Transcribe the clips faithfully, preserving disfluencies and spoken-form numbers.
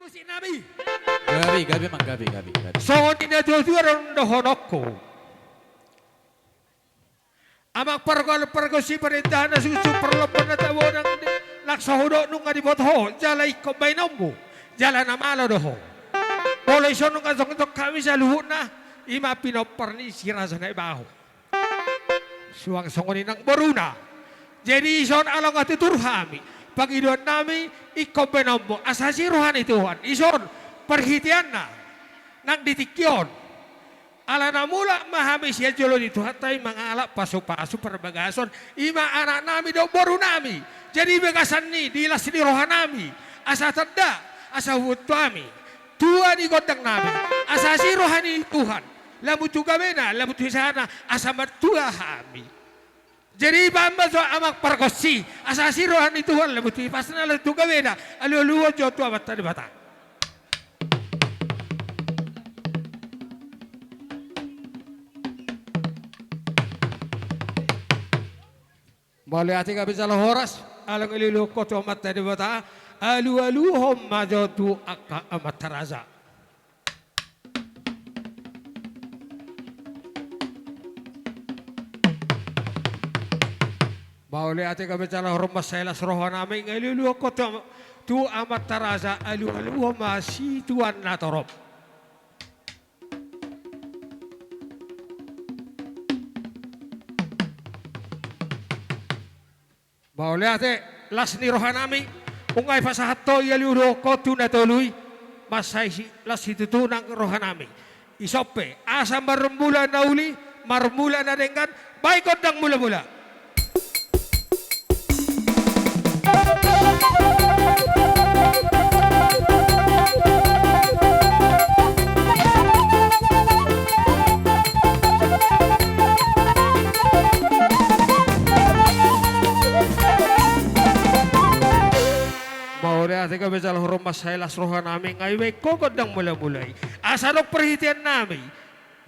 Musik nami. Gabe, gabe, Amang, gabe, gabe, gabe. Songon i na tuatua do dohononku. Amang pargol pargonsi, parentahan na suksuk, parlompan na tabo, nang so hudok nunga diboto ho, jala ingkon baenonmu, jala na malo do ho. Molo ison nunga tongtong hami saluhutna, i ma pinompar ni Si Raja Naibaho. Suang songon i nang boruna. Jadi ison, ala nga tutur hami, pangidoan nami ingkon baenonmu asa asi roha ni Tuhan. Ison, parhiteanna nang di tingki on, ala na mulak ma hami sian jolo ni Tuhanta i mangalap pasupasu parbagason, i ma anak nami dohot boru nami. Jadi bagasan ni i, di las ni roha nami, asa tanda, asa huboto hami tua ni gondang nami, asa asi roha ni Tuhan, lam tu gabena, lam tu hasahana, asa martua hami. Jadi baen ma jo, Amang pargonsi, asa asi roha ni Tuhan, lam tu ipasna, lam tu gabena, alualuhon jo tu Amanta Debata. Mauliate, gabe jala horas. Ala nga alualuhon ho tu Amanta Debata, alualuhon ma jo tu angka amanta raja. Mauliate, gabe jala horas, mansai las roha nami, nga alualuhon ho tu am-, tu amanta raja, alualuhon ma situan na torop. Mauliate, las ni roha nami, nunga ipasahat ho, alualuhon ho tu na tolu i, mansai si-, las situtu nang roha nami. Ison pe, asa marmula na uli, marmula na denggan, baen gondang mulamula. Mauliate, gabe jala horas, mansai las roha nami, nga ibaen ho gondang mulamula i. Asa adong parhitean nami,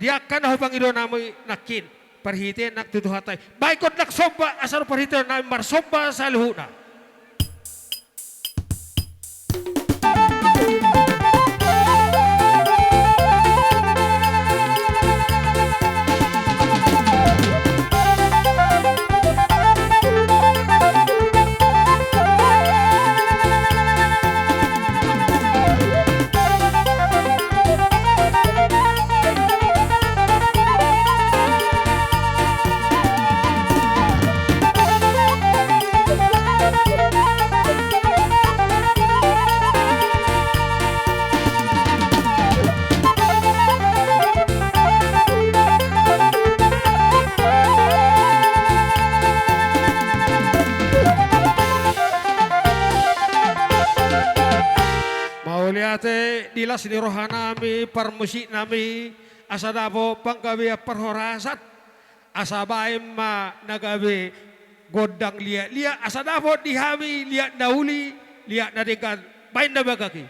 di angka na hupangido nami nangkin, parhitean nang tu Tuhanta i. Baen gondang somba, asa adong parhitean nami marsomba saluhutna. Mauliate, di las ni roha nami, parmusik nami, asa dapot panggabean parhorasan, asa baen ma na gabe gondang liat-liat, asa dapot di hami liat na uli, liat na denggan, baen na bagak i.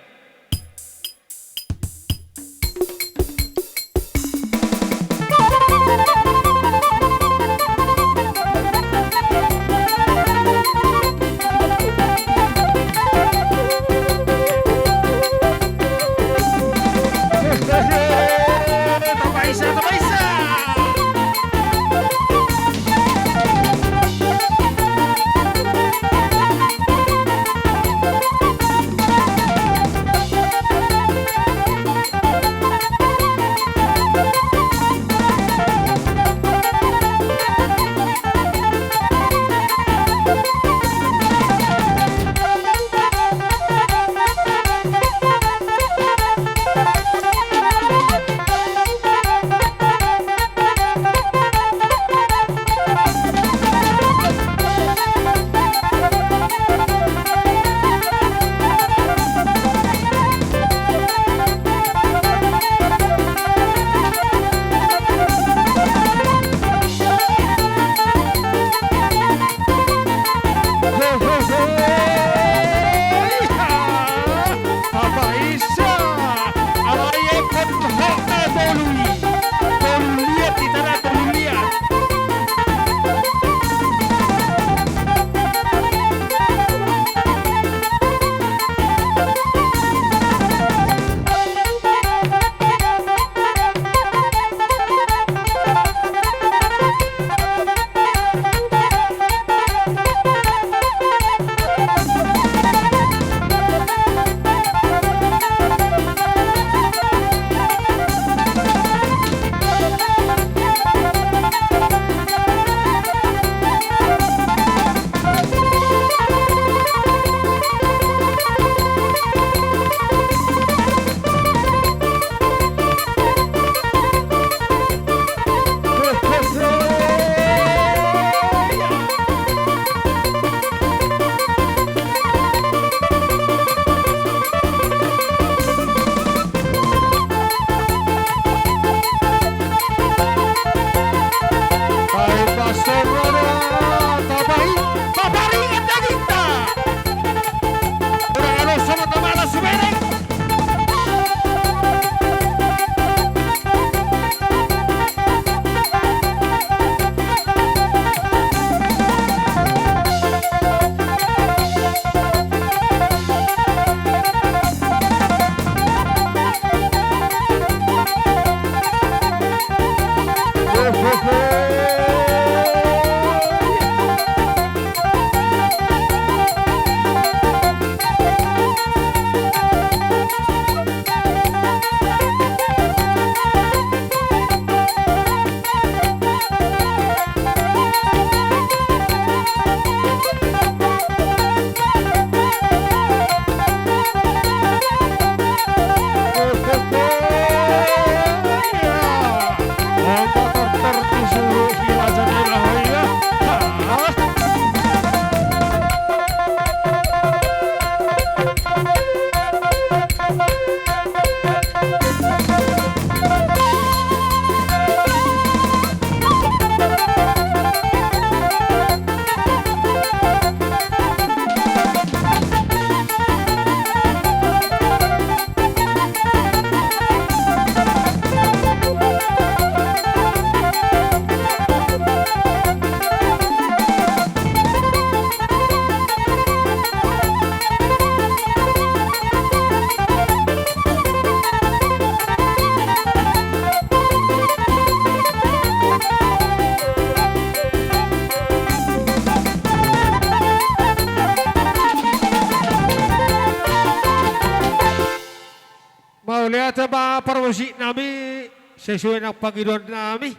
parmusik nami, sesuai nang pangidoan nami,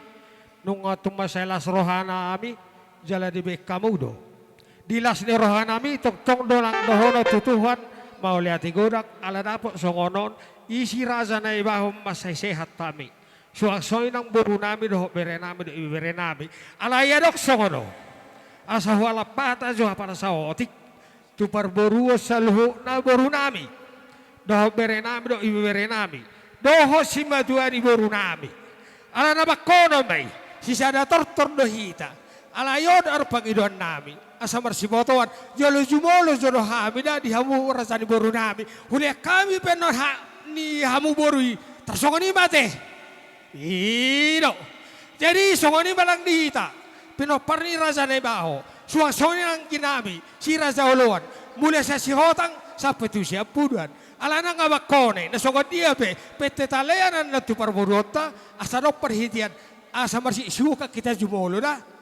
nunga tung mansai las roha nami, jala dibahen hamu do. Di las ni roha nami, tongtong do nang dohonon tu Tuhan, mauliate godang, ala dapot songon on, i si Raja Naibaho mansai sehat hami. Suang songon i nang boru nami dohot bere nami dohot ibebere nami. Alai adong songon on. Asa hualap hata jo hapala saotik. Tu parboruon saluhutna boru nami. Dohot bere nami dohot ibebere nami. Dohot simatua ni boru nami. Ala na mangkonon ma i. Sisada tortor do hita. Alai on do pangidoan nami. Asa marsibotoan. Jolo jumolo jo do hami da di hamu raja ni boru nami. Hulehon hami pe annon ha-, ni hamu boru i. Tarsongon i ma ate. I do. Jadi songon i ma nang di hita. Pinompar ni Raja Naibaho. Suang songon i nang di nami. Si Raja Oloan. Mulai sian Sihotang. Sampe tu Siampudan. Ala nang amangkone. Na songon dia pe. Pette talean annon tu parboruonta. Asa adong parhitean. Asa marsiusukan hita jumolo da.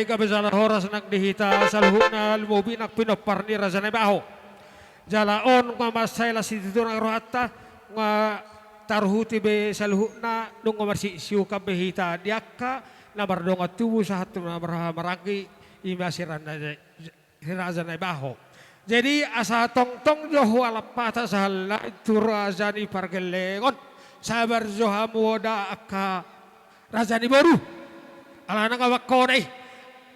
Gabe jala horas nang di hita saluhutna, lumobi nang pinompar ni Raja Naibaho. Jala on nga mansai las situtu nang rohanta, nga tarhuti be saluhutna, nunga marsiusiukan be hita di angka na mardongan tubu sahat tu na marhahamaranggi, i ma si Raja Naibaho. Jadi asa tongtong jo hualap hata sahalak tu raja ni pargellengon, sabar jo hamu, da angka raja ni boru. Alana nga mangkona i,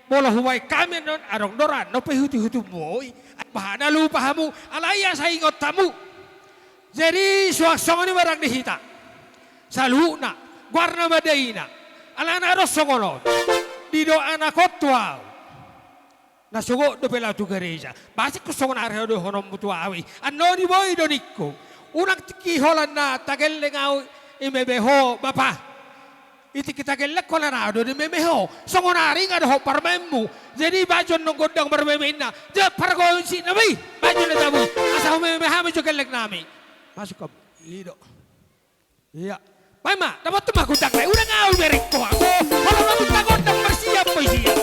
molo hubaen hami annon, adong do ra annon pe hutihutimu i. Bahen na lupa hamu, alai asa ingot hamu. Jadi suang songon i ma nang di hita saluhutna, goarna ma daina. Alana adong songon on, didok anak on tu ahu, na sogot dope laho tu gareja. Boasa ingkon songon ari dohononmu tu ahu i? Annon i boi do ningku. Unang tingki holan na tagelleng ahu i meme ho, bapa. I tingki tagelleng holan ahu do di meme ho. Songon ari nga dohot parumaenmu. Jadi bahen jo annon gondang marmeme inna. Jala pargonsinami, bahen jo na tabu i. Asa humeme hami jo gelleng nami. Masuk hamu. I do. Iya. Baen ma, dapothon ma gondangna i, unang ahu bereng ho. Molo na minta gondang, marsiap ma i sian.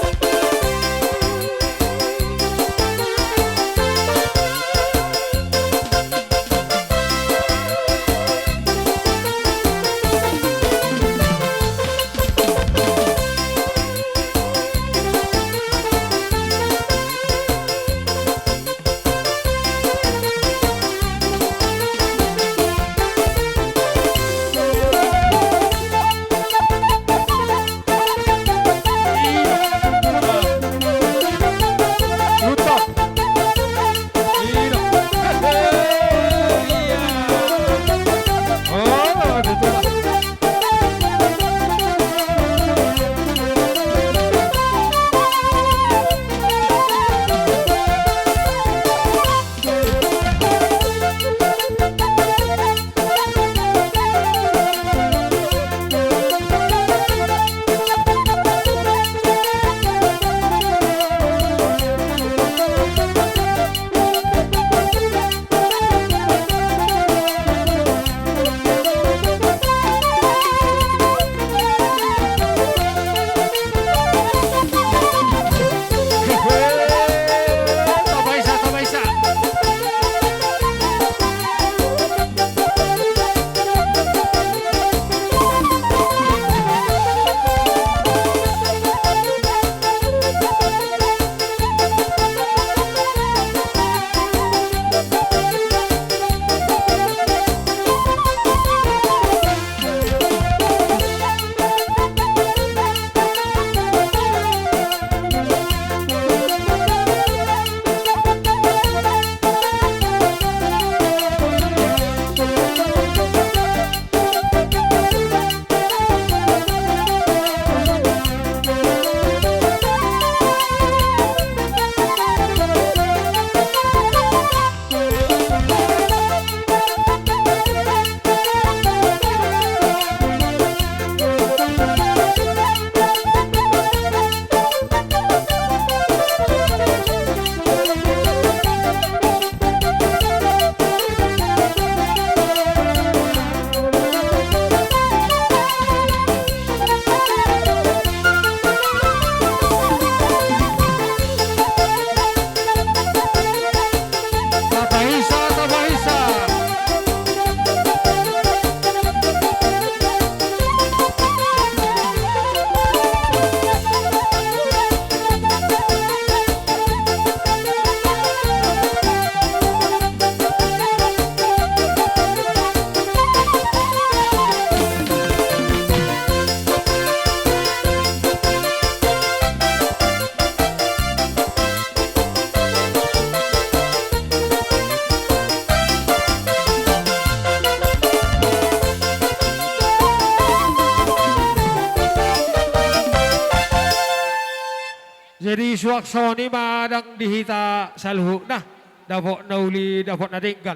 Jadi suang songon i ma nang di hita saluhutna, dapot na uli, dapot na denggan.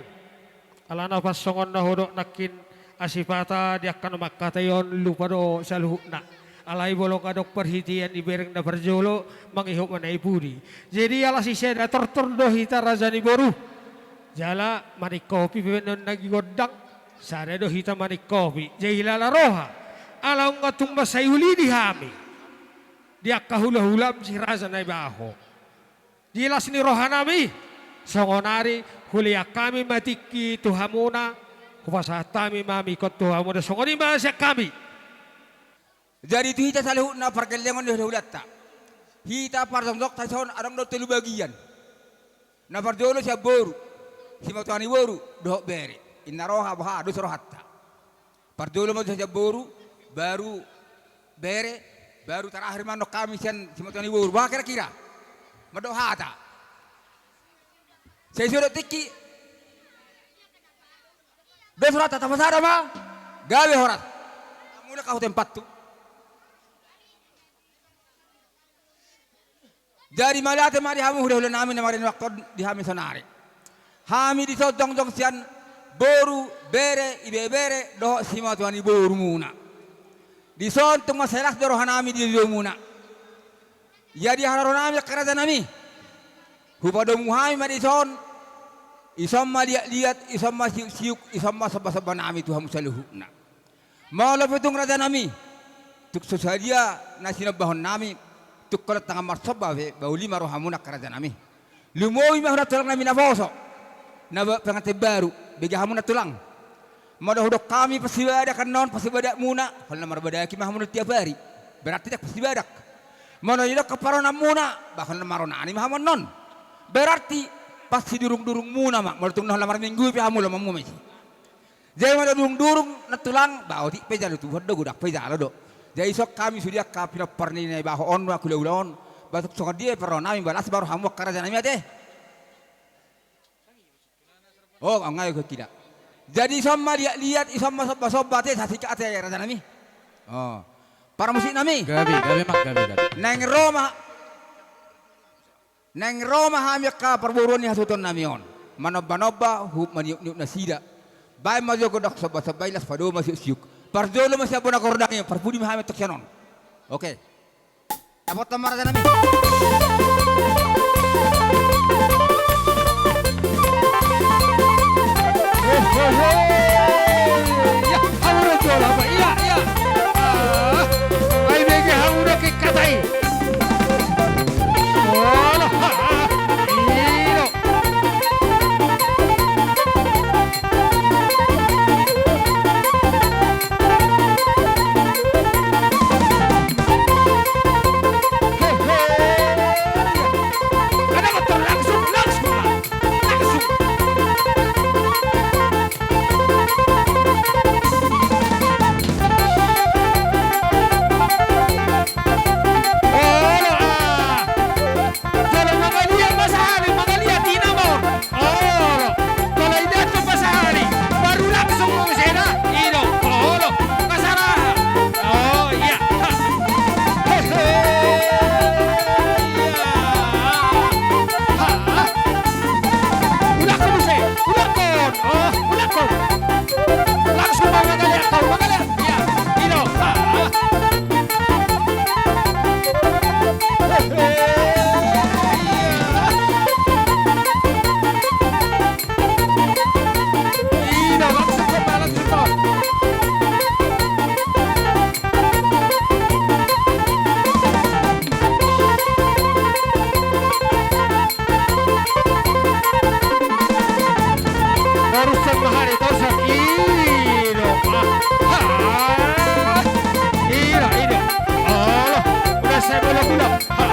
Alana pas songon na hudok nangkin, asipata di angka na mangkatai on lupa do saluhutna. Alai molo nga adong parhitean, ibereng na parjolo, mangihut ma na i pudi. Jadi ala sisada tortor do hita raja ni boru. Jala maningkopi pe annon na gondang, sada do hita maningkopi. Jadi ala roha, ala nunga tung mansai uli di hami. di angka hulahulam si Raja Naibaho. Di las ni rohanami, songonari hulean hami ma tingki tu hamuna, hupasahat hami ma mingkot tu hamuna, songon i ma sian hami. Jadi tu hita saluhutna pargellengon ni hulahulanta. Hita parjongjongta dison adong do tolu bagian. Na parjolo sian boru, simatuan ni boru, dohot bere. Inna roha boha dos rohanta. Parjolo ma sian boru, baru bere, baru tarakhir ma annon hami sian simatuan ni boru. Boha kira-kira? Mandok hata. Sai so dok tingki. Dos rohanta, tapasada ma. Gabe horas. Mulak ahu tempathu. Jadi mauliate ma di hamu hulahulanami na marnini waktu on di hami saonari. Hami dison jongjong sian boru, bere, ibebere dohot simatuan ni borumuna. Dison tung mansai las do rohanami di domuna. Ia di haroromuna angka rajanami. Hupadomu hami ma dison. Ison ma liatliat, ison ma siuksiuk, ison ma sombasombanami tu hamu saluhutna. Molo pe tung rajanami, tung so sadia na sinombahonnami, tung holan tangan marsomba pe, baoli ma rohamuna angka rajanami. Lumobi ma hula tulangnami naposo, na ba-, pengantin baru, bege hamu nantulang. Molo hudok hami pasibadak annon, pasibadakmuna, holan marbadaki ma hamu annon tiap ari. Berarti ndang pasibadak. Molo didok paronanmuna, ba holan maronani ma hamu annon. Berarti pasidurungdurungmuna ma, molo tung na holan marminggu pe hamu lomo hamu ma isi. Jadi molo durungdurung nantulang, ba otik pe jalo Tuhan do, godang pe jalo do. Jadi ison hami sude angka pinompar ni Naibaho on, angka hulahula on, ba tung songon dia pe rohanami, ba las ma rohamu angka rajanami ate. O, anggo i hukira. Jadi ison ma liatliat, ison ma sombasomba ate, sasingkat ate rajanami. O. Parmusiknami. Gabe, gabe ma, gabe, gabe. Naeng ro ma Naeng ro ma hami angka parboruon ni hasuhutonnami on. Manombanomba, huhut maniupniup nasida. Baen ma jo godang sombasomba i, laos padomu ma siuksiuk. Parjolo ma sian bona gordang i, parpudi ma hami antong sian on. Oke. Dapothon ma rajanami. Ia, hamu do jolo, ia, ia. Ah, ai bege hamu do kekkatai. Olo, ah. Jolo mangaliat ma sahali, mangaliat ina ma on. Olo. Molo idathon ma sahali, baru langsung muse da. I do. Olo. Masalah. O, ia. Ha. He, he. Ia. Ha. Ulakhon muse. Ulakhon. O, ulakhon. Langsung mangaliat, mangaliat. Ia. I do. Ha. Harus sahari kau sakit. Ah, ah. Ida, ida. Alah, udah saya bola-bola. Ha.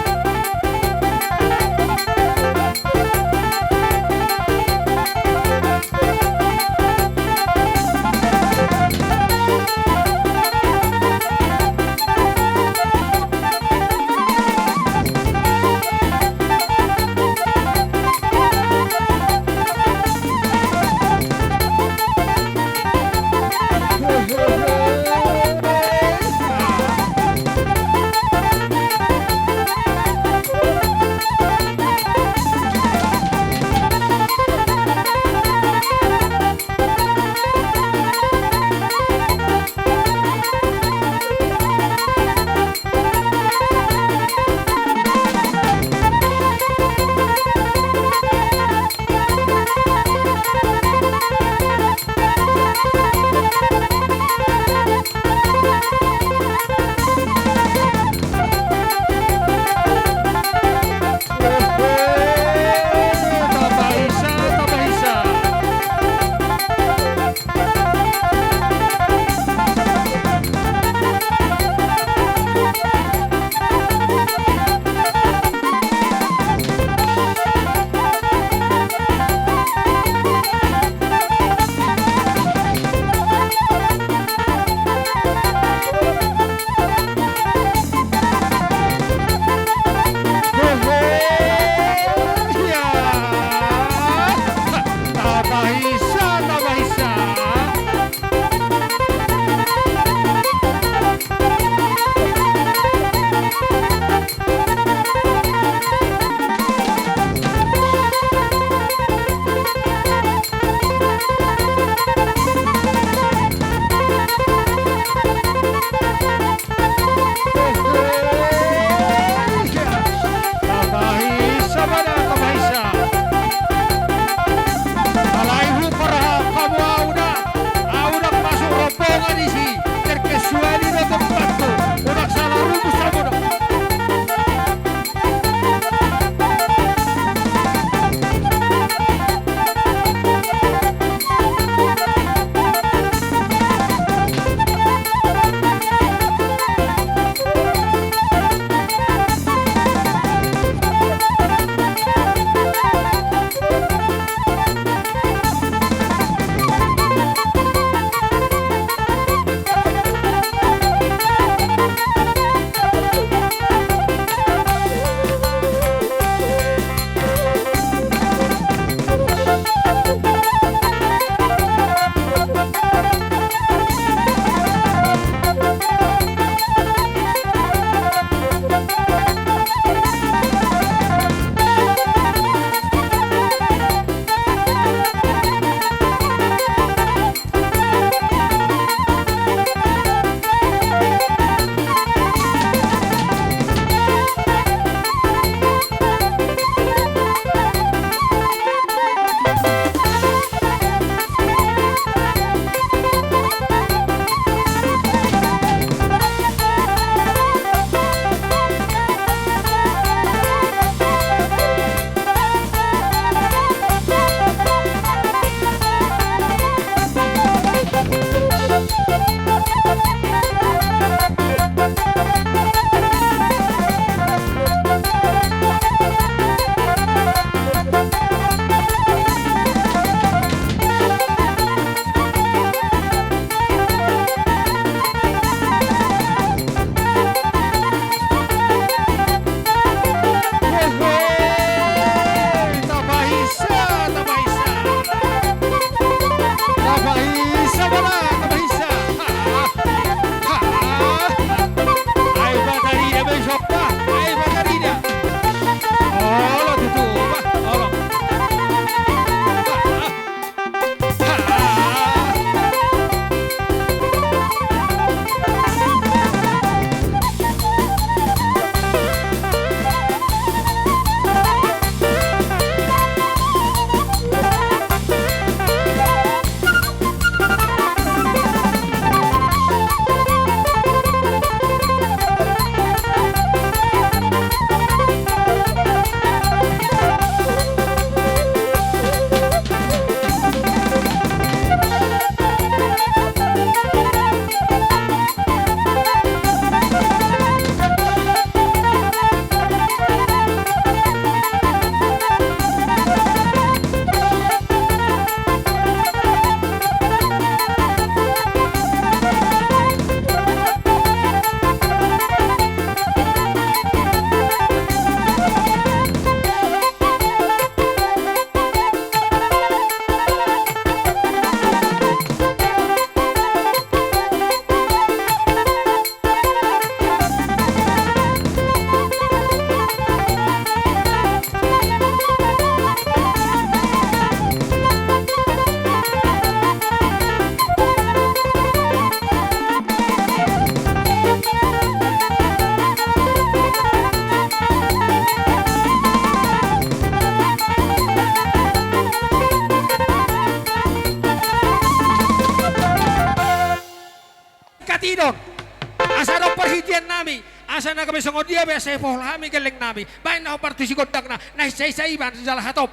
nami, asa na gabe songon dia pe asa dipohol hami gelleng nami. Baen na hombar tu si gondang na, na hinsa-hinsa iban jala hatop.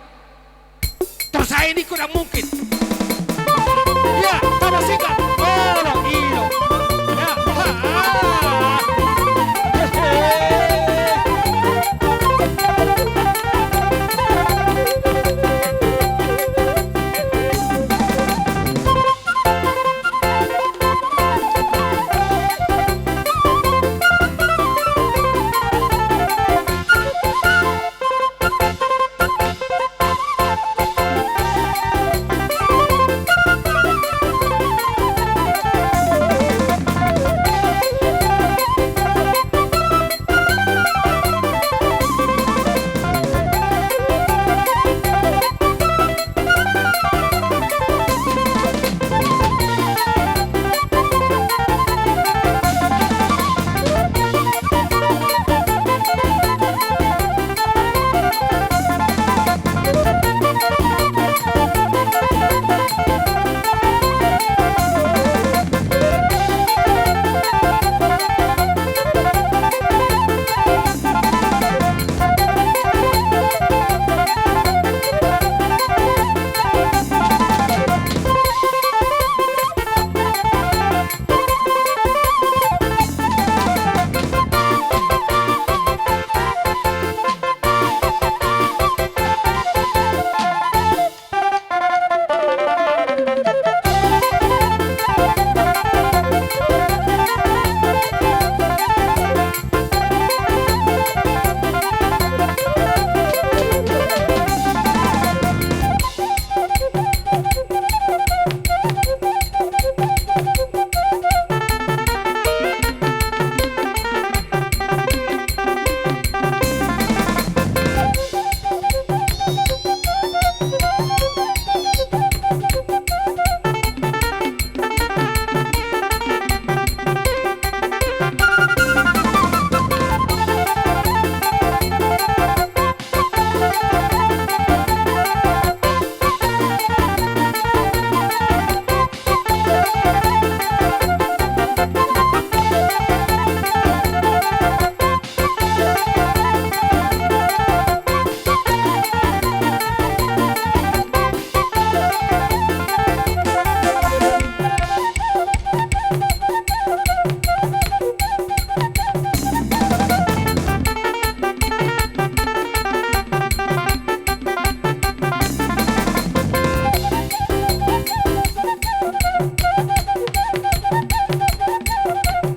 Torus sae ningku ndang mungkin. Ia, tama singkat. Olo, ilo. Ia, ha, ha.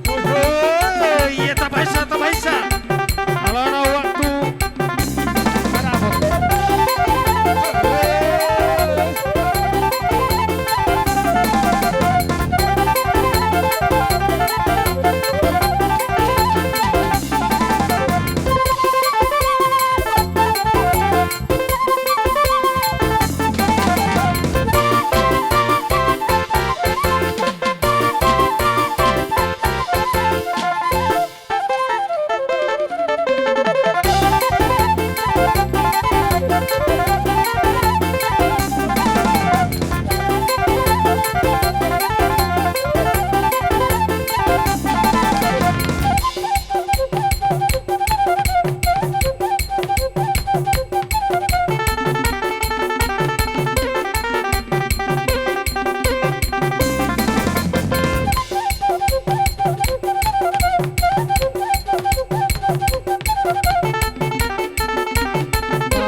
Oi, oi, ia tapaisa, tapaisa. Alana waktu.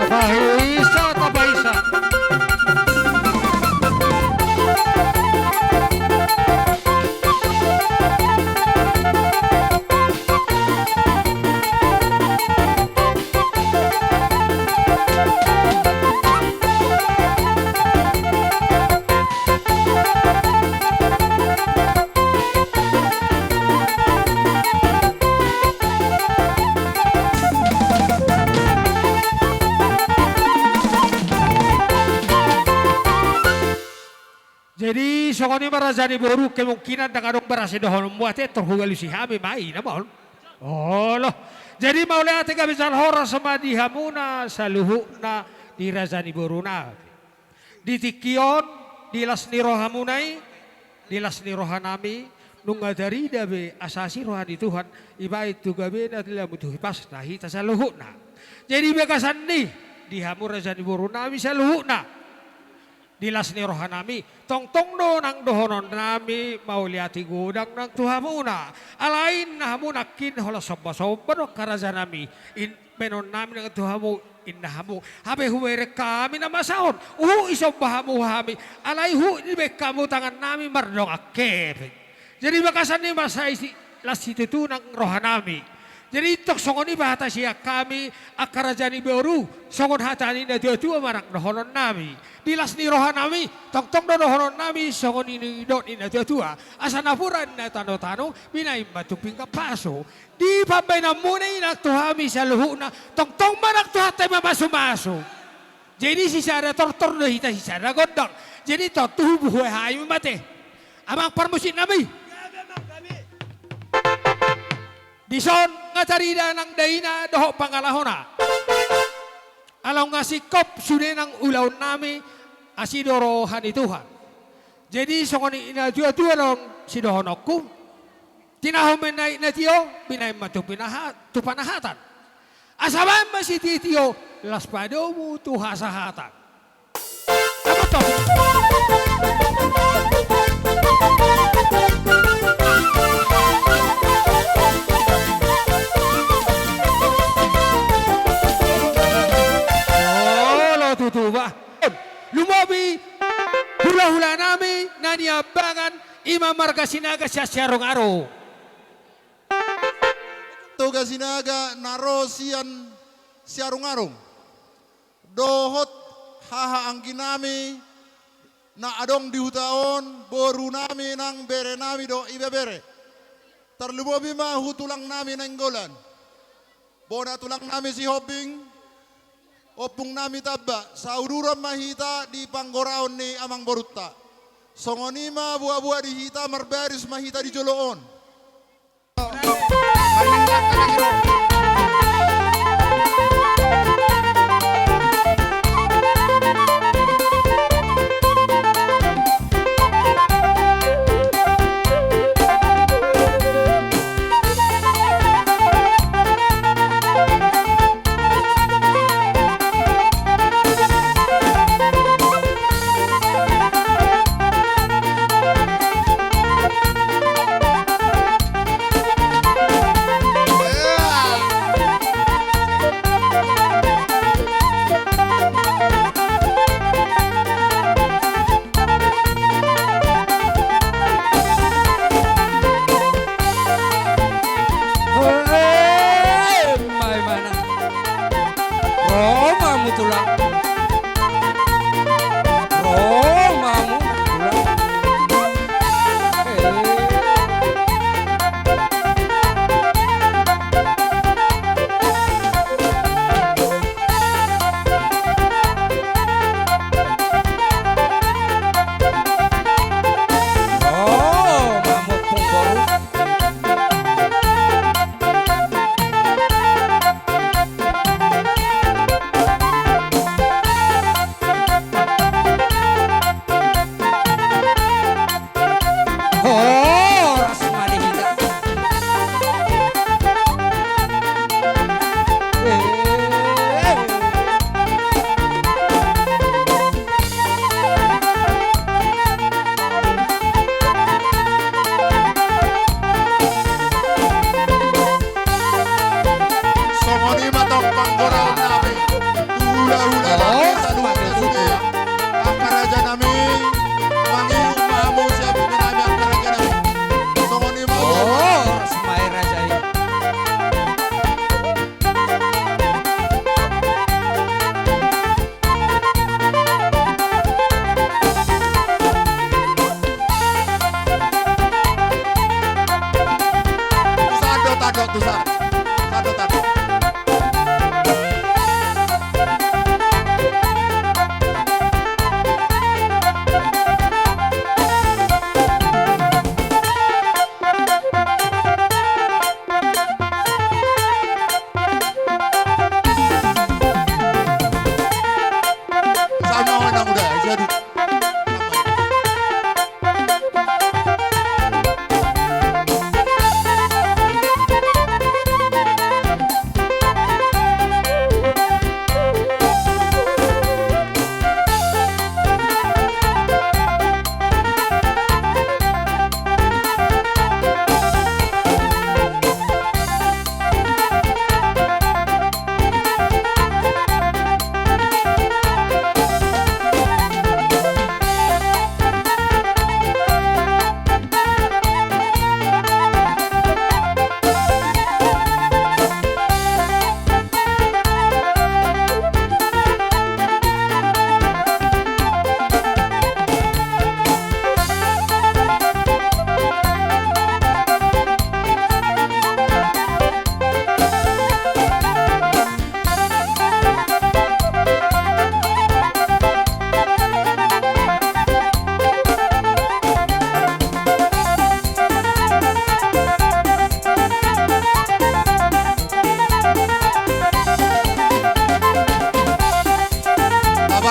Tapaisa, tapaisa. Jadi songon i ma raja ni boru, kemungkinan ndang adong barang sidohononmu ate, tor hualusi hami ma i nama on. Olo. Jadi mauliate gabe jala horas ma di hamuna saluhutna di raja ni boruna. Di tingki on, di las ni rohamuna i, di las ni rohanami, Nunga tarida be asa asi roha ni Tuhan, dibaen tu gabena lamu tu hipasna hita saluhutna. Jadi bagasan i, di hamu raja ni boru nami saluhutna, di las ni roha nami, tongtong do nang dohonon nami mauliate godang nang tu hamuna. Alai inna hamu nangkin holan sombasomba do angka raja nami. In- Baenon nami nang tu hamu, inna hamu. Hape hubereng hami na masa on. Huhut disomba hamu hami. Alai huhut dibaen hamu tangan nami mardongan hepeng. Jadi bagasan i ma sai si-, las situtu nang roha nami. Jadi tong songon i ma hata sian hami, angka raja ni boru, songon hata ni natuatua ma nang dohonon nami. Di las ni roha nami, tongtong do dohonon nami, songon i nidok ni natuatua. Asa napuran na tanotano, binaen ma tu pinggan pasu. Di pambaenanmuna i nang tu hami saluhutna, tongtong ma nang Tuhanta i mamasumasu. Jadi sisada tortor do hita sisada gondang. Jadi tontu hubuhai hami ma ate. Amang parmusik nami. Dison nga tarida nang daina dohot pangalahona. Alai nga singkop sude nang ulaon nami, asi do roha ni Tuhan. Jadi songon i natuatua do sidohononku. Tinahu ma na i na tio, binaen ma tu pinaha-, tu panahatan. Asa baen ma sitio-tio, las padomu tu hasahatan. Saboto. Olo tutu bah. Lumobi hulahula nami na niambangan, i ma marga Sinaga sian Siarungarung. Toga Sinaga na ro sian Siarungarung. Dohot haha anggi nami na adong di huta on, boru nami nang bere nami dohot ibebere. Tarlumobi ma hu tulang nami Nainggolan. Bona tulang nami Sihombing, ompung nami Tamba, sauduran ma hita di panggoraon ni amangborunta. Songon i ma buabua di hita, marbaris ma hita di jolo on. Ema, ema na. Ro ma hamu tulang. Ro ma hamu tulang. Eh.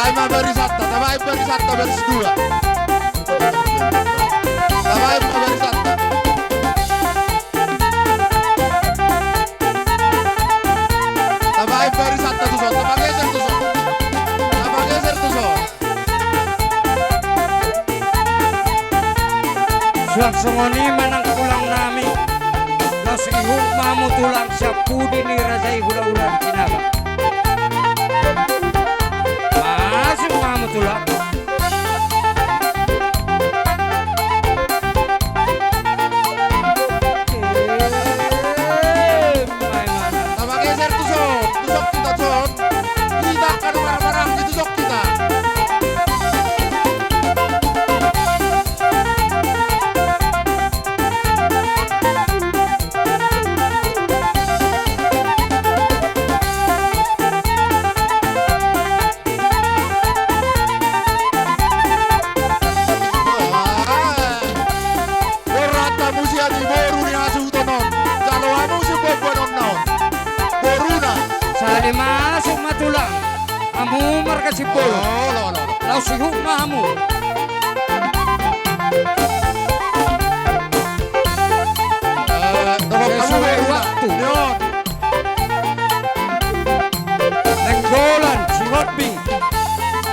Tabaen ma barisanta, tabaen barisanta baris dua. Tabaen ma barisanta. Tabaen barisanta tuson, tapageser tuson. Tapageser tuson. Suang songon i ma nang tulang nami. Laos ihut ma hamu tulang sian pudi ni raja i hulahula ni Sinaba. Masuk ma hamu tulang. Tapageser tuson, tuson hita tuson. Hita angka na marhahamaranggi, tuson hita. Borhat hamu sian i boru ni hasuhuton on. Jalo hamu siboan-boanon na on. Boruna. Sale masuk ma tulang. Hamu marga Simbolon. Olo, olo, olo. Laos ihut ma hamu. Eh, dohot hamu sesuai boruna. Waktu. Nainggolan, Sihombing.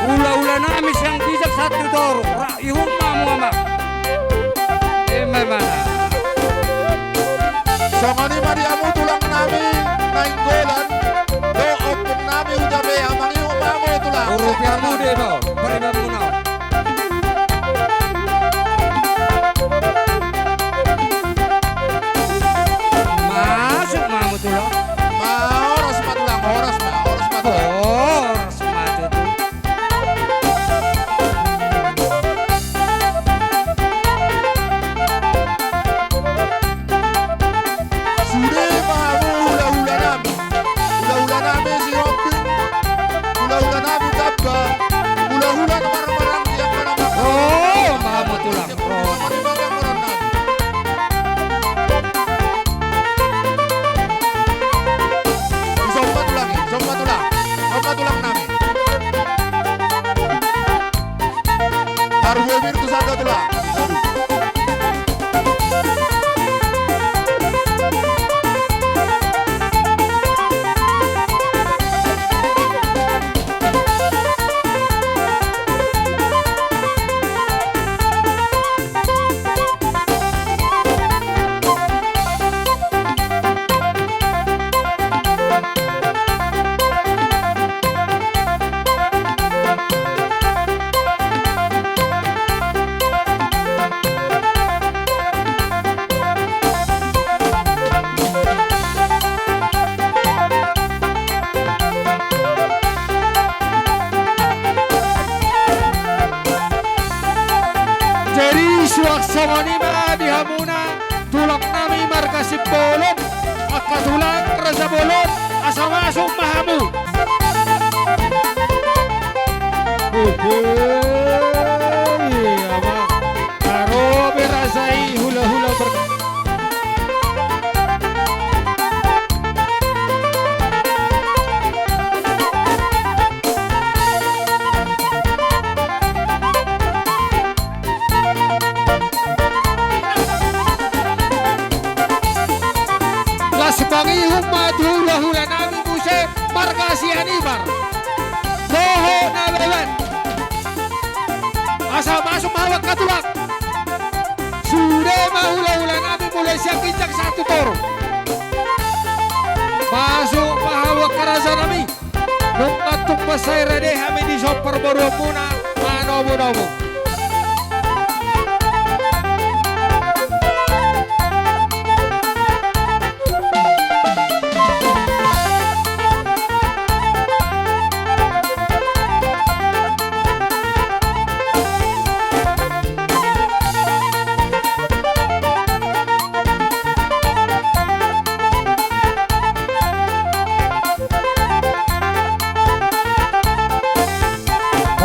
Hulahula nami sian ginjang sahat tu toru. Ra ihut ma hamu amang. Ima, ima na. Songon i ma di hamu tulang nami Nainggolan. Dohot ompung nami Uda Bea, mangihuthon ma hamu tulang. Urupi hamu do, pariban muna. Masuk ma hamu tulang. Ma horas ma tulang, horas ma, horas ma tulang. Horas ma tutu. Sude ma hamu hulahula nami. Hulahula nami Sihombing. Hulahula nami Tamba. Hulahula na marhahamaranggi, angka na marhahamaranggi. Oh, ma hamu tulang. Oh. Somba tulang i, somba tulang. Somba tulang nami. Haru bebir tu sanda tulang. Jadi suang songon i ma di hamuna tulang nami marga Simbolon, angka tulang raja bolon, asa masuk ma hamu. Oke, iya ma. Aro be raja i hulahula ber- Las mangihut ma tu hulahula nami muse marga Sianipar. Dohot Nababan. Asa masuk ma hamu angka tulang. Sude ma hulahula nami mulai sian ginjang sahat tu toru. Masuk ma hamu angka raja nami. Nunga tung mansai rade hami dison parboruonmuna manomunomu.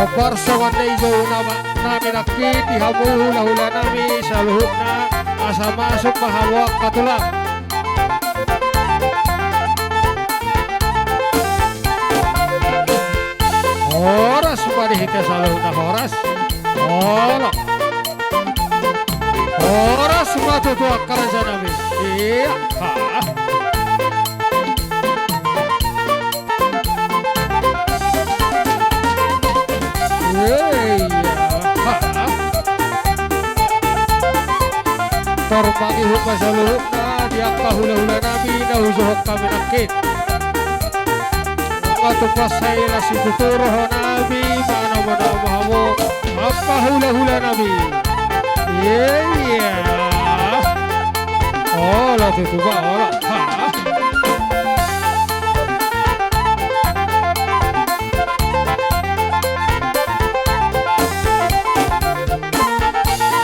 Hombar songon na i jou nama nami nangkin di hamu hulahula nami saluhutna, asa masuk ma hamu angka tulang. Horas ma Hita saluhutna horas. Olo. Horas ma tutu angka raja nami. Ia. Ha. Ia. Ha. Tor mangihut ma saluhutna di angka hulahula nami na hujohon hami nangkin. Nunga tumpak sai las situtu roha nami manamona ma hamu angka hulahula nami. Ia, ia. Olo tutu ma, olo. Ha.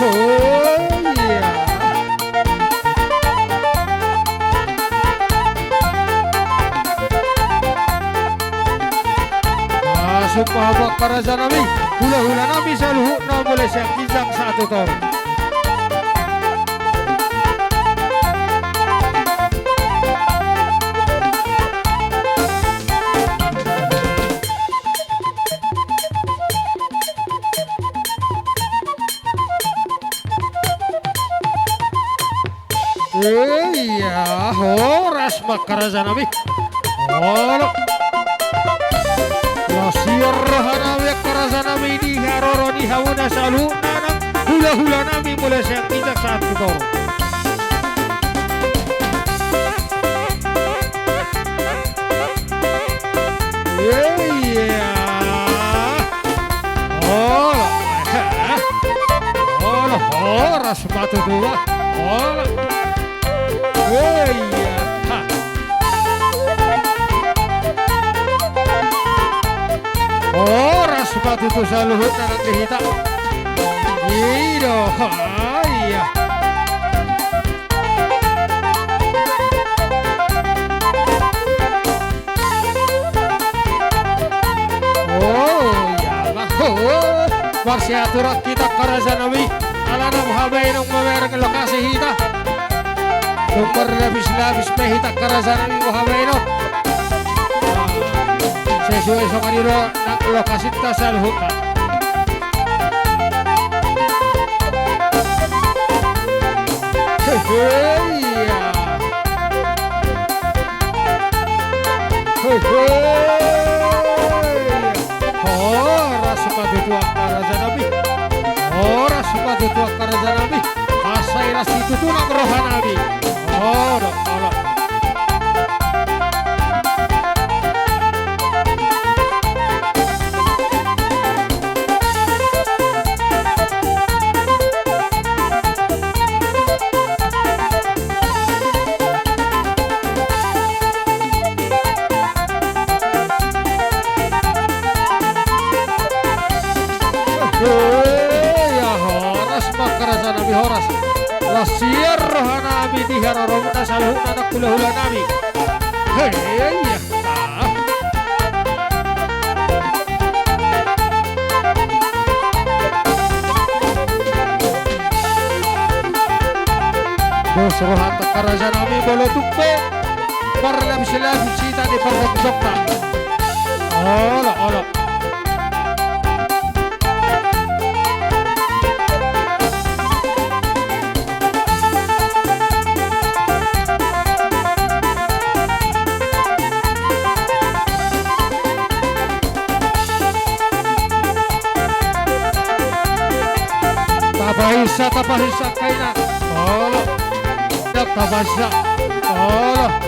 Oh, ia. Masuk ma hamu angka raja nami, hulahula nami saluhutna mulai sian ginjang sahat tu toru. Ia, horas ma angka raja nami. Olo. Las ia roha nami angka raja nami di haroro ni hamuna saluhutna nang hulahula nami mulai sian ginjang sahat tu toru. Ia. Olo. Olo, horas ma tutu ma. Olo. Ia. Ha. Horas ma tutu saluhutna nang di hita. I do. Ha, ia. Oh, ia ma. Oh, marsiaturan hita angka raja nami. Alana boha baenon mamereng lokasi hita. Tung marlapis-lapis ma hita angka raja nami boha baenon. Sesuai songon i do nang lokasinta saluhutna. Hehe, ia. Hehe, ia. Horas ma tutu angka raja nami. Horas ma tutu angka raja nami. Asa las situtu nang roha nami. Olo, olo. Ia, horas ma angka raja nami, horas. Las ia roha nami di haroromuna saluhutna nang hulahula nami. Hei, ia. Ah. Dos rohanta angka raja nami, molo tung pe marlapis-lapis hita di parhongsonta. Olo, olo. Tapahinsa, tapahinsa angka ina. Olo. Tapahinsa. Olo.